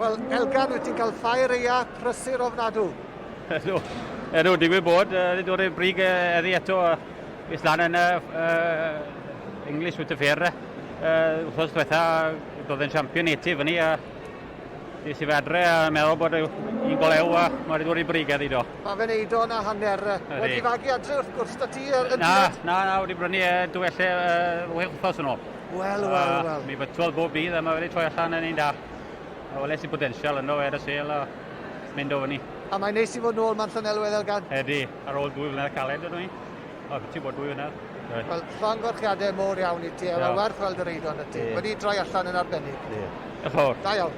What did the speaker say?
Wel, Elgan, wyt ti'n cael ffair eia prysur ofnadw. Ydw, ydw, digwydd bod, wedi dod i'r brig eddi eto, is lan yn y uh, English with the Fair, uh, wrthos diwetha, doedd yn champion 80 fyny, a des i fe adre a meddwl bod un golew a mae wedi dod i brig eddi do. Mae fe'n eido na hanner. Wedi fagu adre wrth gwrs, da ti yn Na, na, na, wedi brynu e dwelle uh, wythnos yn ôl. Wel, wel, wel. Mi fytwol bob dydd a mae wedi troi allan yn un da. A weles i potensial yno fe ar y sêl a mynd o fyny. A mae'n neis i fod nôl ma'n Llanelwedd Elgan. Ydy, ar ôl dwy flynedd caled ydw i. O, ti bod dwy flynedd. Wel, llongyfarchiadau mowr iawn i ti, a mae'n werth weld yr eiddo yn y ti. Wedi droi allan yn arbennig. Diolch yn fawr. Da iawn.